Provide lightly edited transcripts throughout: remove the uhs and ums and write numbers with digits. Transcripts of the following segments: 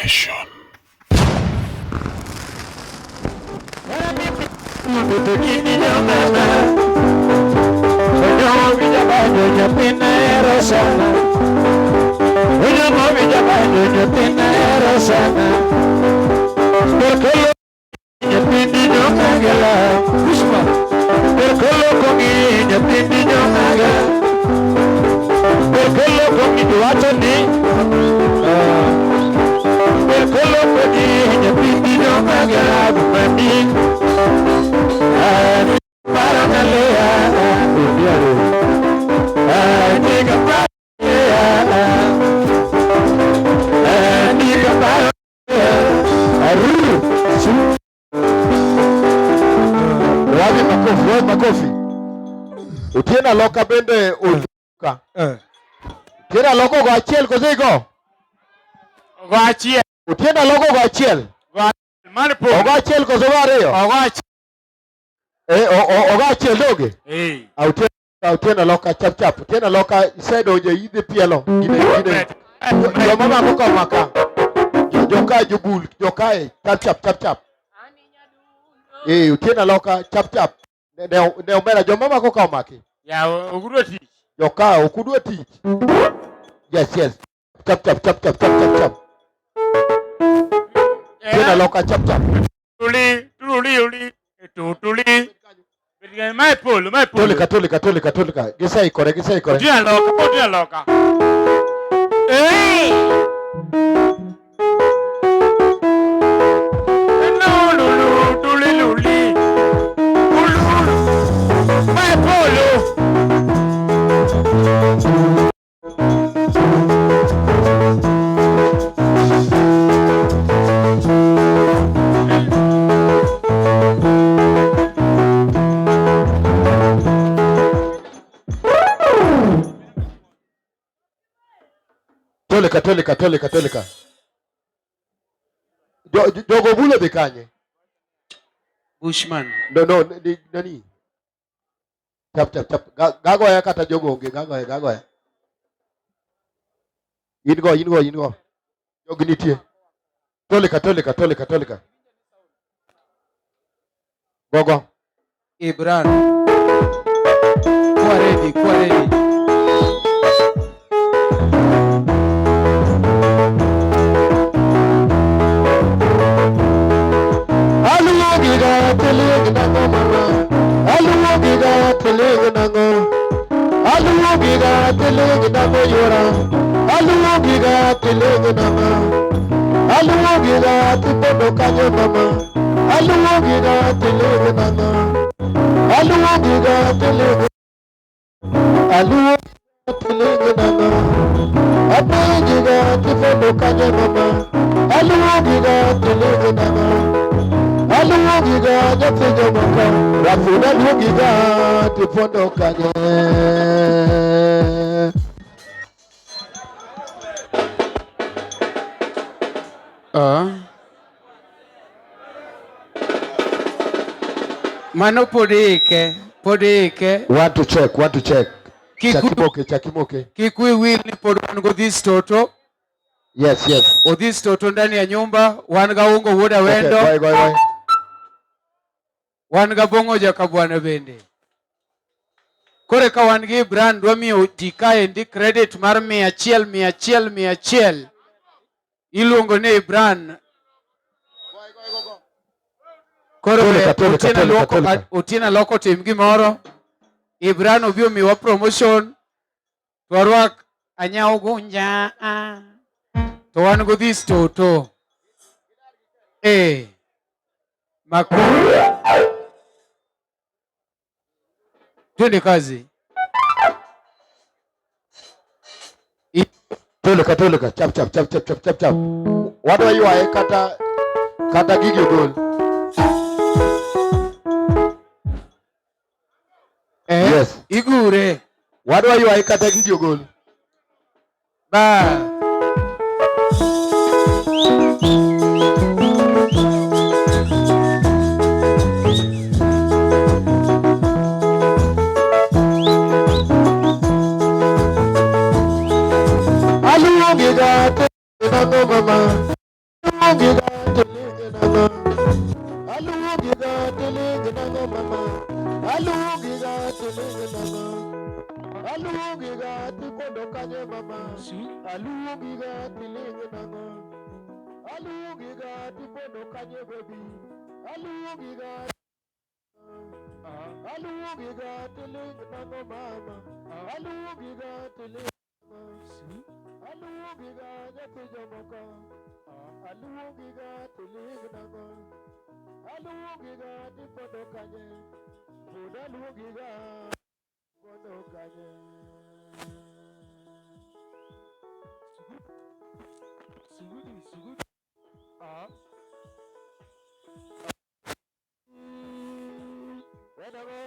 Nation. Wapi makofi? Wapi makofi? Otieno Aloka bende oka. Eh. Otieno Aloka ogo achiel koso igo? Ogo achiel. Otieno Aloka ogo achiel. Mar polo. Ogo achiel koso ogo ariyo? Ogo achiel. Eh, ogo achiel doge? Eh. Ah, Otieno Aloka chap chap. Otieno Aloka isedonjo idhi pielo. Gine gine. Joma mako ka maka. Joka jobul, jokae chap chap chap chap. Eh, Otieno Aloka chap chap. Ne omera joma mako ka omaki. Ya ogudwa tich. Joka ok udwa tich. Yes, yes. Chap chap chap chap chap chap chap. Otieno Aloka chap chap. Tuli, tuli, uli, tutuli. Mae polo, mae polo. Tolika tolika tolika tolika. Giseikore giseikore. Otieno Aloka, Otieno Aloka. Eh! Lulu, tuli, luli. Ululu. Mae polo. Tolika tolika tolika tolika. Jogo bulo dhi kanye? Bushman. No no ni nani? Chap chap chap. Gagoya kata jogo onge gagoya gagoya. In go in go in go. Jogi nitie. Tolika tolika tolika tolika. Go go. Ibran. Kuwa ready, kuwa ready. Aluwo giga tiling nango mama. Aluwo giga tiling nango. Aluwo giga tiling nango yora. Aluwo giga tiling nango. Aluwo giga tipondo kanyo mama. Aluwo giga tiling nango. Aluwo giga tiling. Aluwo tiling nango. Apenji ga tipondo kanyo mama. Aluwo giga tiling nango. Aluwo giga nyathi jomoko. Rafuna luwo giga tipondo kanye. Ah. Mano pod ike, pod ike. Want to check, want to check. Kik Chakimoke, chakimoke. Kik wi wil ni pod wan godhis toto. Yes, yes. Odhis toto ndani ya nyumba, wan ga Ungo wuod Awendo. Okay, goy, goy, goy. Wan ga Bong'o Jakabwana bende. Koro ka wan gi Ibran dwa miyo ji kaendi credit mar 100, 100, 100. Iluongo ni Ibran. Koro Tolika, tolika, Otieno tolika, Loko, tolika. Otieno Loko tim gimoro. Ibran obi omiwa promotion. To warwak Anyao Gunja. To wan godhis toto. Eh. Maku. Twende kazi. Tolika, tolika. Chap, chap, chap, chap, chap, chap, chap. Wadwa ywaye kata kata gigi ogol. Eh? Yes. Igure. Wadwa ywaye kata gigi ogol. Ba. Aluwo giga tiling nango mama. Aluongi ga tipondo kanye mama. Aluongi ga tiling nang'o. Aluongi ga tipondo kanye baby. Aluongi ga Aluongi ga tiling nang'o mama. Aluongi ga tiling nang'o. Aluongi ga nyathi jomoko. Aluongi ga tiling nang'o. Aluongi ga tipondo kanye. Pod aluongi ga pondo kanye. Sugudi, sugudi. Ah. Wenago.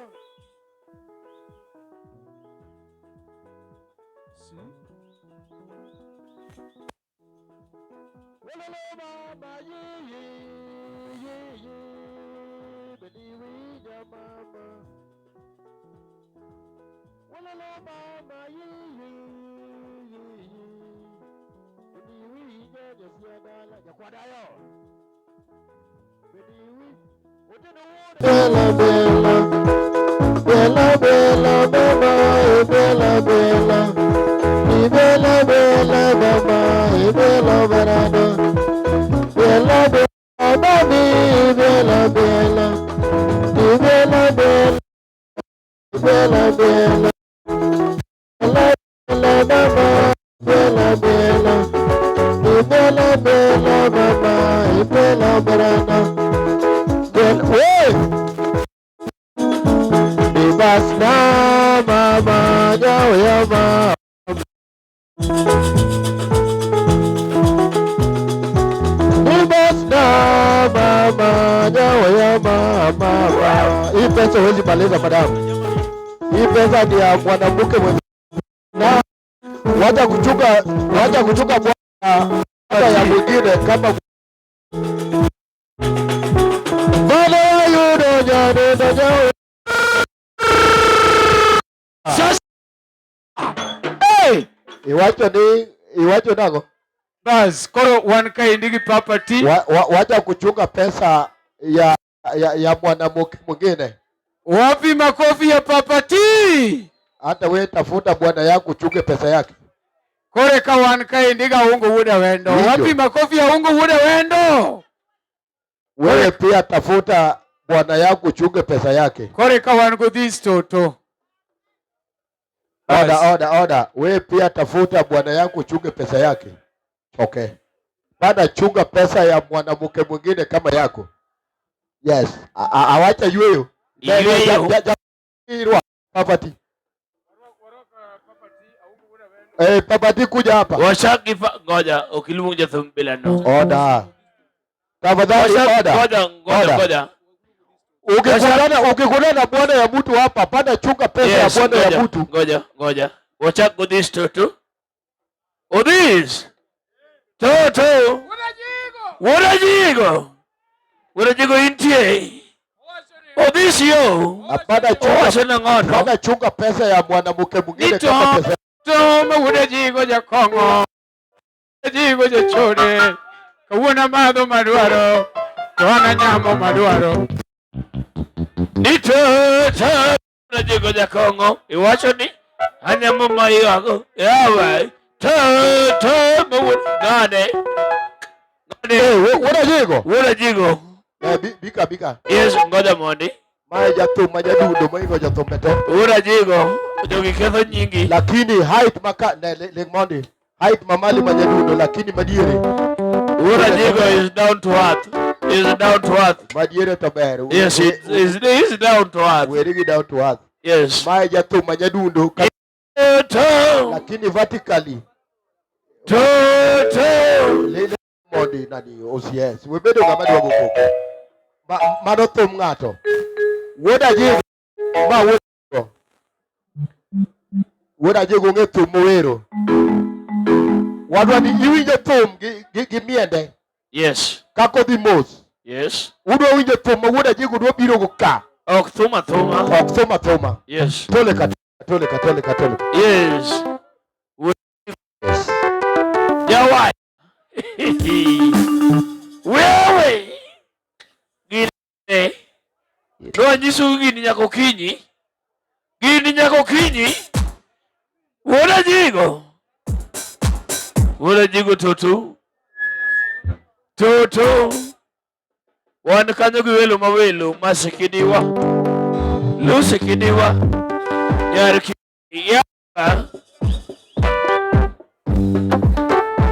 Su. Wololo mama yi yi yi yi. Bedi winja mama. Wololo mama yi yi yi yi. Bedi winja nyasia dala nyakwadayo. Bedi wi. Otieno wuod. Bela bela. Bela bela mama e bela bela. Bela bela mama e bela barado. Bela bela mami bela bela. Bela bela bela bela. Bela bela mama bela bela. Bela bela mama e bela barado. Bela oi. Bas na mama nyaw ya ma. Bas na mama nyaw ya mama. Hii pesa huwezi maliza madam. Hii pesa ni ya mwanamke mwenye na wacha kuchunga bwana hata ya mwingine kama Bana yudo nyano nyaw. Sasa. Hey! Iwacho ni iwacho nago. Bas, koro wan kaendi gi Papa T. Wacha kuchunga pesa ya mwanamke mwingine. Wapi makofi ya Papa T? Hata we tafuta bwana yako uchunge pesa yake. Kore ka wan kaendi ga Aungo Wuod Awendo. Winjo. Wapi makofi ya Aungo Wuod Awendo? Wewe pia tafuta bwana yako uchunge pesa yake. Kore ka wan go this toto. Oda, Bas. oda, oda. Wewe pia tafuta bwana yako uchunge pesa yake. Okay. Bana chunga pesa ya mwanamke mwingine kama yako. Yes. Awacha yweyo. Yweyo. Papa T. Papa T kuja hapa. Washakifa ngoja ukiluongo jathum bila no. Oda. Tafadhali oda. Ngoja ngoja Oda. ngoja. Ukikutana na bwana ya mtu hapa, pana chunga pesa Yes, ya bwana ya ngoja, mtu. Ngoja ngoja. Wachak Odhis Toto. Odhis. Toto. Wuod Wuod Ajigo intie. Odhis yo. Hapana chunga. Owacho nang'ono. Hapana chunga pesa ya mwanamke mwingine Nito kama pesa. to ma Wuod Ajigo jakong'o. Ajigo jachode. Kawuono amadho madwaro. To an anyamo madwaro. Nito to Wuod Ajigo jakong'o. Iwacho ni anyamo maywago. Yawa. To to ma wuod ng'ane. Ng'ane. Wuod Ajigo. Wuod Ajigo. Bika bika. Yes, ngoja mondi. Mae jathum ma jadundo moingo jothumbe te. Wuod Ajigo. Jogi ketho nyingi. Lakini height maka ne ling mondi. Height mamali ma jadundo lakini madiere. Wuod Ajigo is down to earth. Is down to earth. Madiere to ber. Yes, it is down to earth. Weri gi down to earth. Yes. Mae jathum ma nyadundo To lakini vertically. to to. Lele mondi nani OCS. Webedo ng'ama dwa go koko. Mano thum ng'ato. Wuod Ajigo ma wuod Ajigo. Wuod Ajigo ong'e thum mowero. Wadwa ni iwinjo thum gi miende. Yes. Kaka odhi mos. Yes. Udwa winjo thum ma Wuod Ajigo dwa biro go ka. Ok thum athuma. Ok thum athuma. Yes. Tole ka tole ka tole ka tole. Yes. Yes. Jawai. Wewe. Gini. Dwa nyisou gini nyaka okinyi. Gini nyaka okinyi. Jigo. Wuod Jigo Toto. Toto. Wan kanyo gi welo ma welo masikidiwa. Lusikidiwa. Nyar ki ya.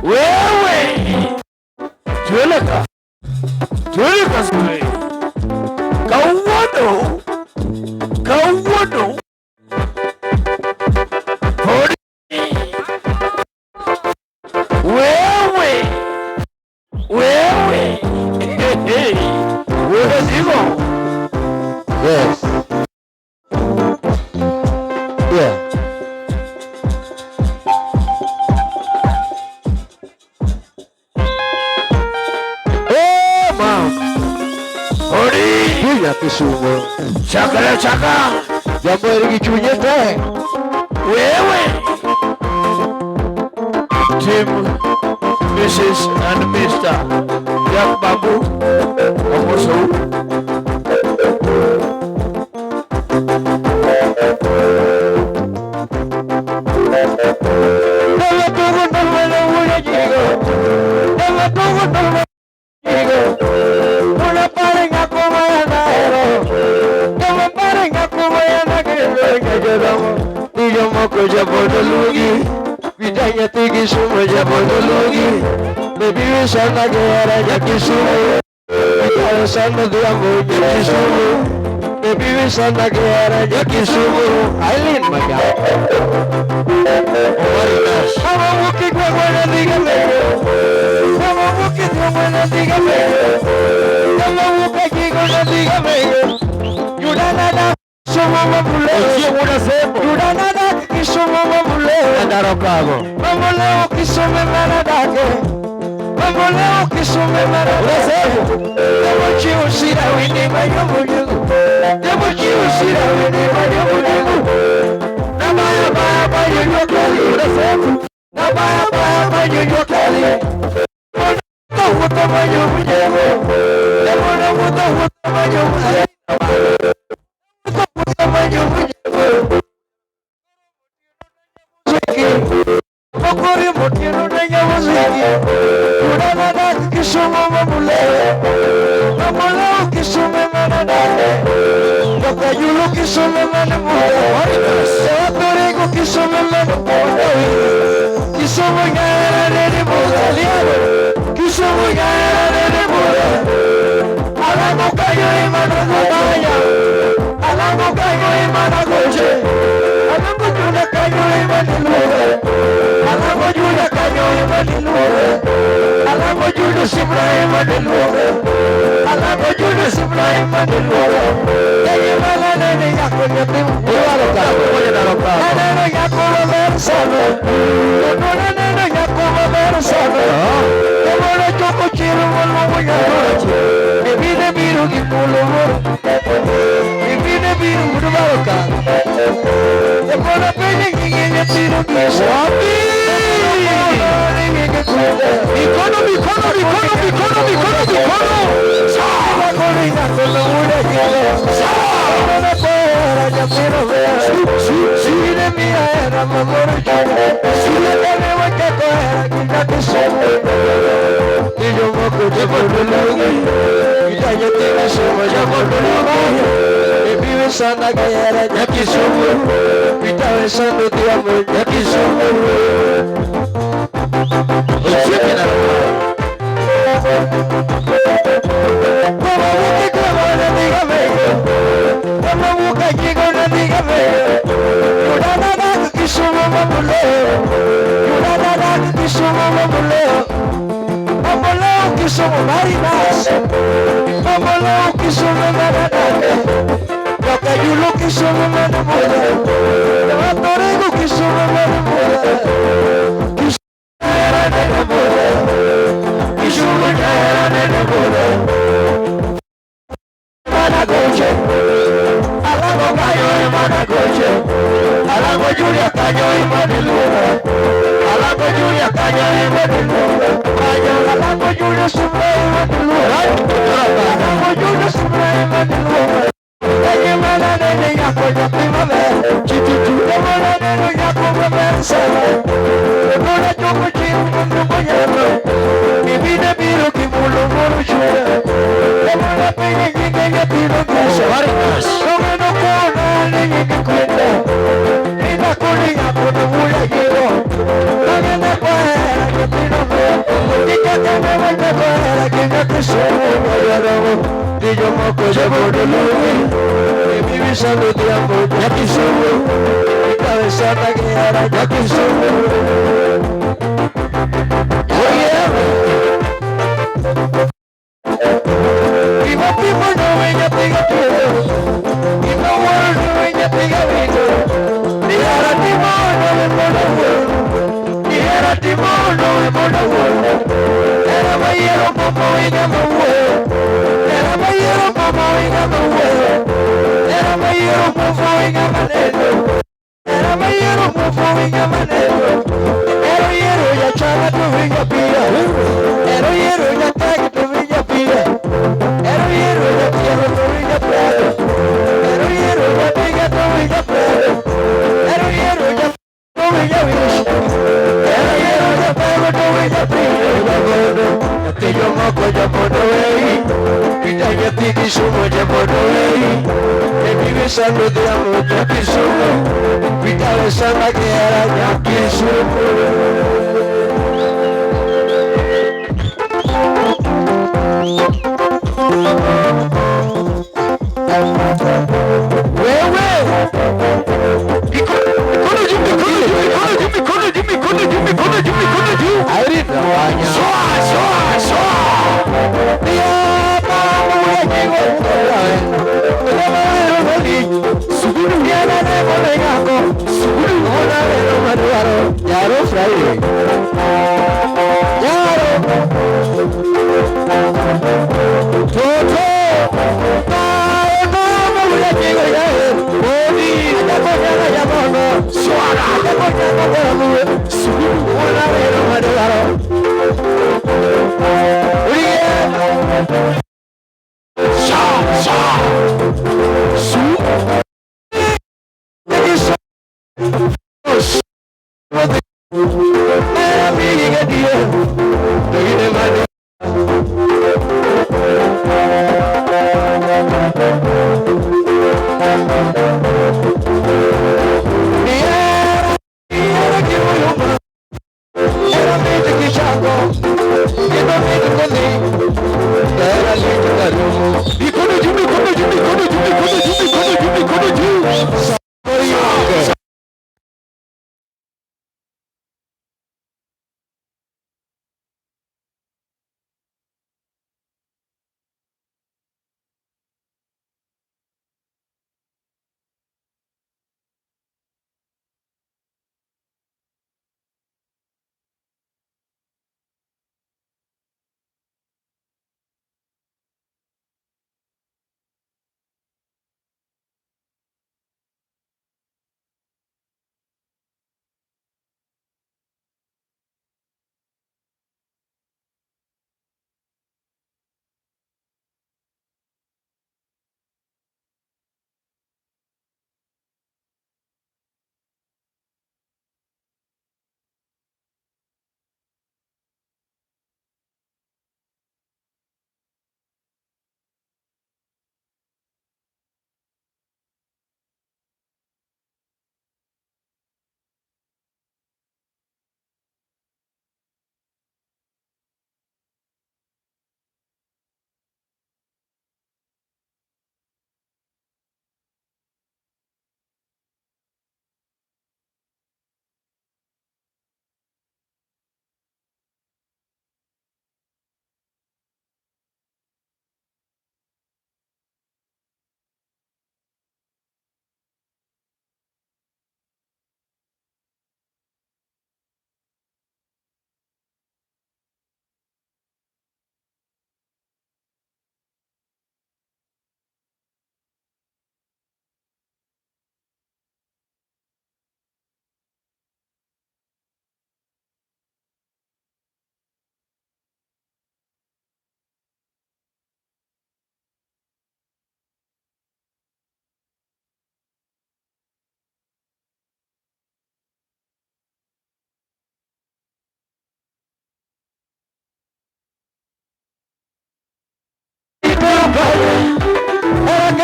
Wewe. Tueleka. Tueleka sule. Kawuono. Kawuono. Podi. Wewe. Wewe. Wewe Jigo. Yes. Yeah. Oh, ma. Podi. Junya Kisumo. Chaka chaka. Jambo gi chunye te. Wewe. Team Mrs. and Mr. Jack Babu. Omoso. Aileen Maga. Mikono, mikono, mikono, mikono, mikono, mikono.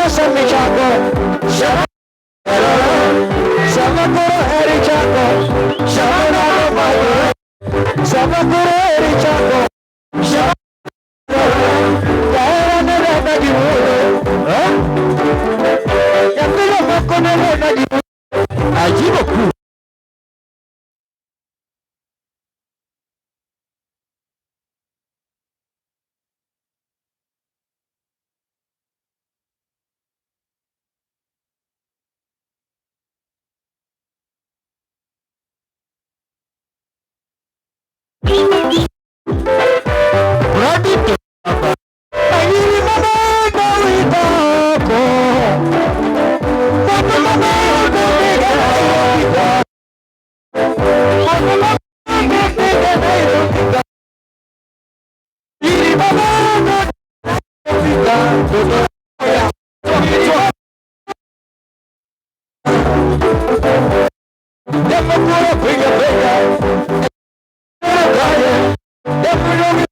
pesa michako. Sama koro heri chako. Sama ndalo madore. Sama koro heri chako. Sama Jahera ne rema gi muolo. Nyathi jomoko ne rema gi muolo. Ajibo ku. Brady Ayiri mama wita oko. Mama mama wita oko. Mama mama wita oko. Ayiri mama wita oko. Demokuro piga piga. Demokuro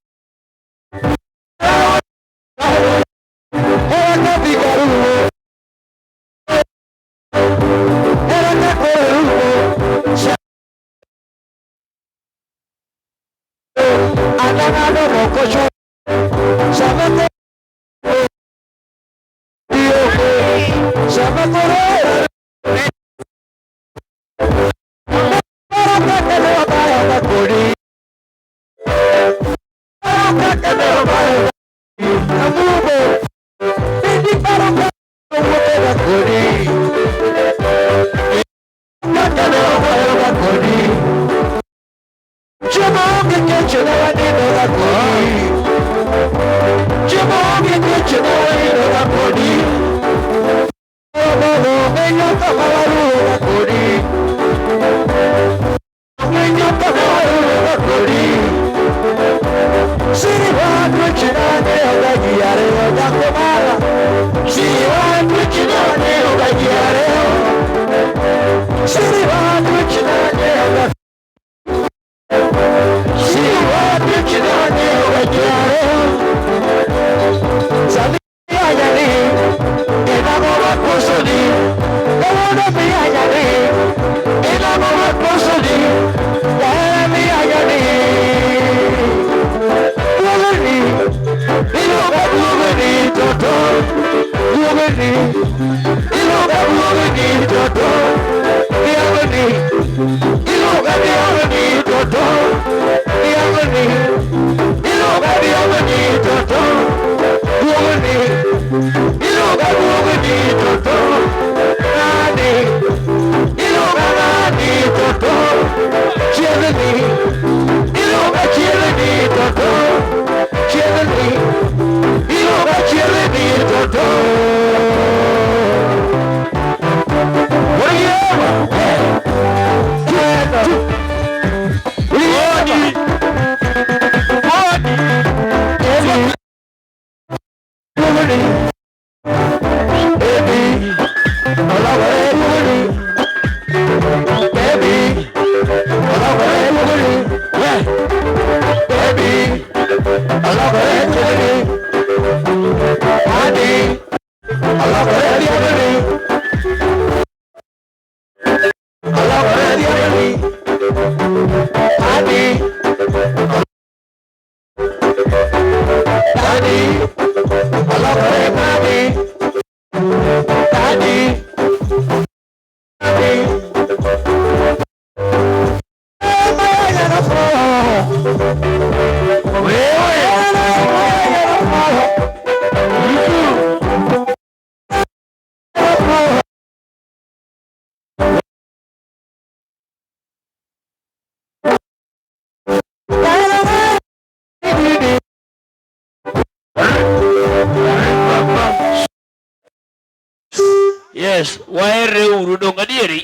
Yes, wahere uru dong adieri.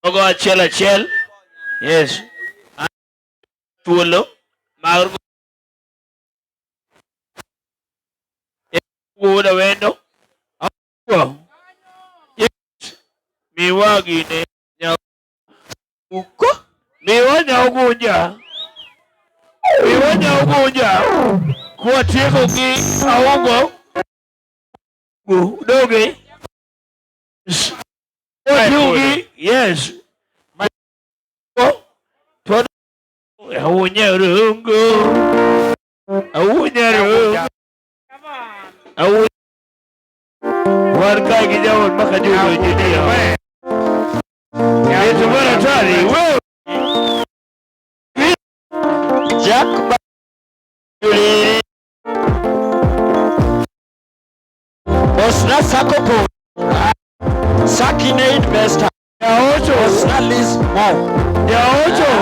Ogo achiel achiel. Yes. Thuolo mar wuoda wendo. Yes. Miwa gine nyauko. Miwa nyaugunja. Miwa nyaugunja. Kwatieko gi aungo. Doge. Otugi. Yes. To Awunyarungu. Awunyarungu. Awu Wan kae gi jaod maka judo injinia. Yesu mar atari. Wewe. Jack Ba- Osna Sakopo. Sakine Investor. Jaocho. Osna Liz Mo. Jaocho.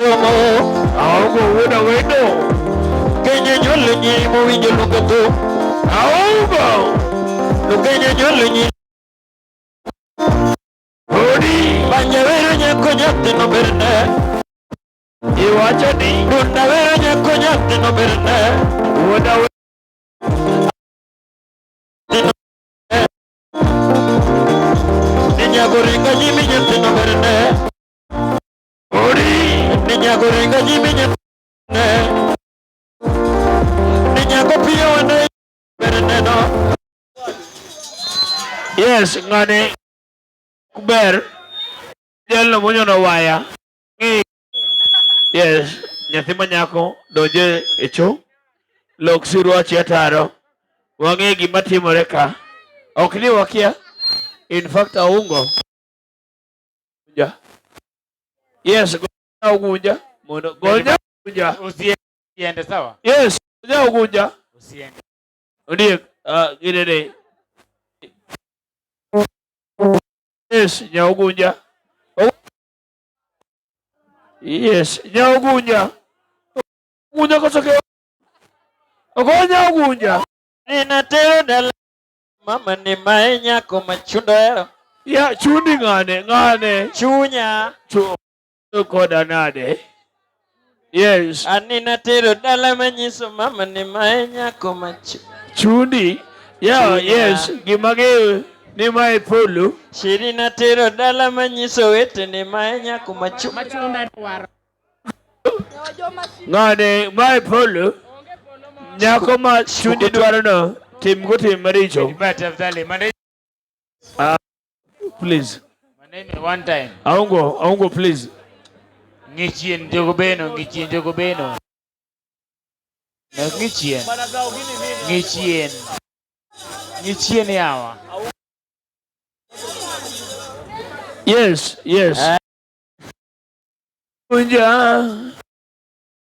Aongo wuoda wendo. Kenyo nyolo nyiri mowinjo luongo thum. Aongo. Lukenyo nyolo nyiri. Hodi. Banya wero nyako nyathino berne. Iwacho ni Dunda wero nyako nyathino berne. wuoda wendo. Ni nyago ringo nyimi nyathino berne. Hodi. Ni nyago ringo nyimi nyathino. Ni nyago piyo wane berne no. Yes, ng'ane ber. Jalno monyono waya. Ng'i. Yes, nyathi ma nyako donje e cho. Lok siruachi ataro. Wang'e gima timore ka. Ok ni wakia. In fact, aungo. Ja. Yes, gonya ugunja. Mondo gonya ugunja. Usiende sawa? Yes, gonya ugunja. Usiende. Ondiek, ginene. Yes, nyaugunja. Yes, nyaugunja. Ugunja koso ke. Ogonya ugunja. Ninatero dala mama ni mae nyako machundo hero. Ya chundi ng'ane, ng'ane. Chunya. Chu koda nade. Yes, Aninatero dala manyiso mama ni mae nyako machu. chundi. Yeah, Chunya. yes, gima ng'eyo ni mae polo. Shiri natero dala manyiso wete ni mae nyako machu. Ng'ane mae polo. Nyako ma chundi dwaro no, tim go tim maricho. But tafadhali, mane Please. manene one time. Aungo, aungo please. Ng'i chien jogo beno, ng'i chien jogo beno. No, ng'i chien. Ng'i chien. Ng'i chien yawa. Yes, yes. Unja.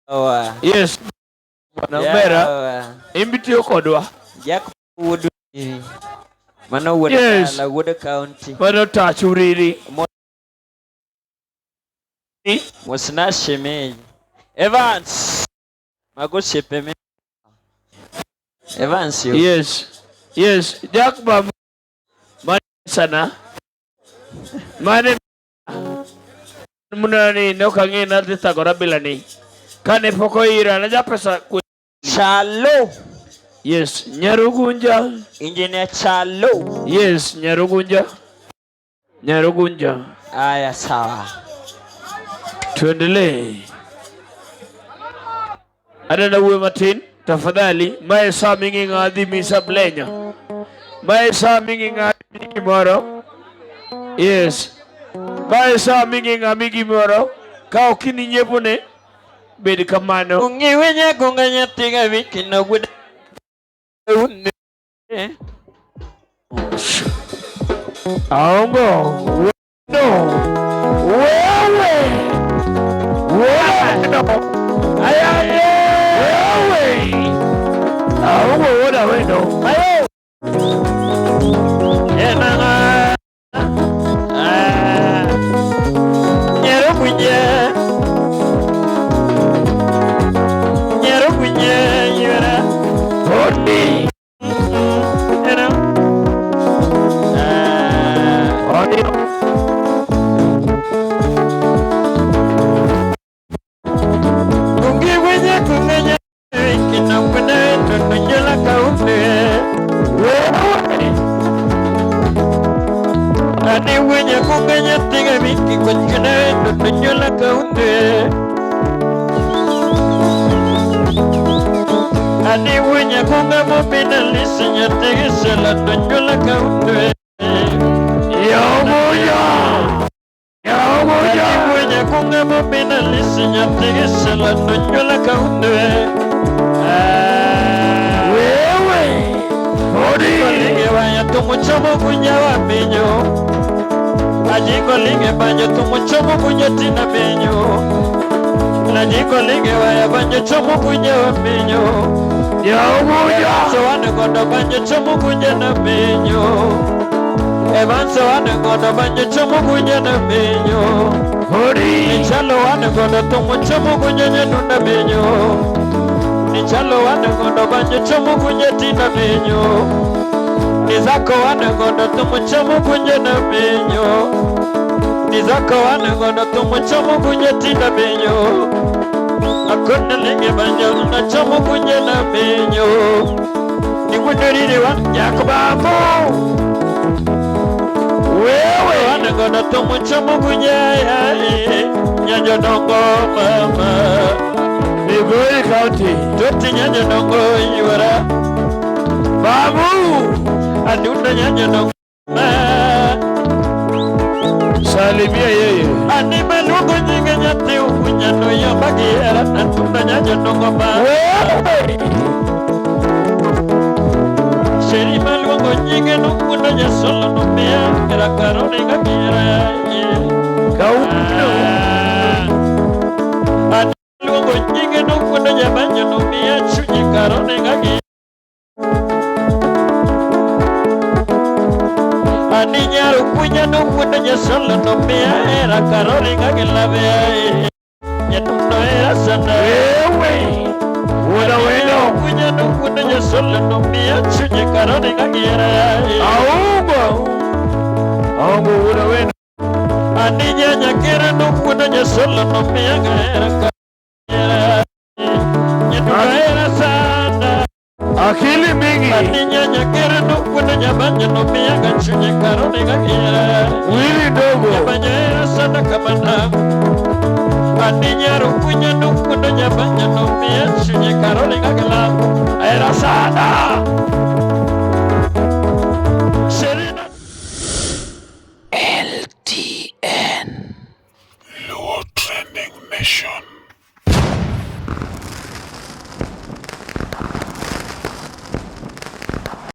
Owa. Yes. Bwana Omera, Yawa. imbitiyo kodwa. Jack wuod Uriri. Mano wuod Yes. dala, wuod county. Mano tach uriri. Mosna shemeji. Evans. Mago osiepe me. Evans yo. Yes. Yes. Jack Bam. Mane sana. Mane munani ne ok ang'e nadhi thagora bila ni. Kane pok oira ne japesa ku- Chalo. Yes, Nyarugunja. Engineer Chalo. Yes, Nyarugunja. Nyarugunja. Aya sawa. Tuendelee. Adana wuoyo matin tafadhali. Mae sa mingi ng'adhi misa blenya. Mae sa mingi ng'adhi gimoro. Yes. Mae sa mingi ng'ami gimoro. Ka ok ininyiepo ne, bed kamano. Ung'iwe nyagonga nyathiga wiki no wuod. Aongo. No. Wewe. Wewe. No. Ayaye. Wewe. Aongo wuoda wendo. Ayo. Enanga. Ah. Nyarugunye. Nyarugunye yura. Odi. Era. Ah. Odi. nonyola kaunde. Wewe. Ane wenya kunganya tiga miki kwachana nonyola kaunde. Ane wenya kunga mopina lisinya tiga sela nonyola kaunde. Yaomoya. Yaomoya. Ane wenya kunga mopina lisinya tiga sela nonyola kaunde. Wewe. Odi. Kolinge banya tumuchomo kunya wa minyo. Ajiko linge banyo tumuchomo kunya tina minyo. Najiko linge banya banyo chomo kunya wa minyo. Yaomoya. So wane godo banyo chomo kunya na minyo. Evanso wane godo banyo chomo kunya na minyo. Odi. Nichalo wane godo tumuchomo kunya nyenuna minyo. Nichalo wane godo banyo chomo kunya tina minyo. Nizako wane godo tumuchomo kunya na minyo. Nizako wane godo tumuchomo kunya tina minyo. Akuna linge banyo na chomo kunya na minyo. Niwundurire wa Yakubabu. Wewe. wane godo tumuchomo kunya nyanyo dongo mama. Migori County. Toti nyanyo dongo iwara. Babu. Adunda nyanyo dongo ma. Salimia yeye. Ani maluongo nyinge nyathi ukunyano yomba gi hera adunda nyanyo dongo ma. Wewe. Sheri maluongo nyinge nokundo nyasolo nomiya hera karone ga hera. Kauno. Ani maluongo nyinge nokundo nyabanyo nomiya chunye karone ga hera. Ani nyaro kunya nokundo nyasolo nomiya hera karone ga hera. Nyadundo hera sana. Wewe. Wuda weno. Kunya nokundo nyasolo nomiya chunye karone ga hera. Aungo. Aungo wuda weno. Ani nyanya kera nokundo nyasolo nomiya hera hera. Nyadundo hera sana. Akili mingi. Ani nyanya kera nokundo nyabanya nomiya chunye karone ga hera. Mwili ndogo. Nyabanya hera sana kamana. Ani nyaro kunya nokundo nyabanya nomiya chunye karone ga hera. Era sana. Serena. LTN. Luo Trending Nation.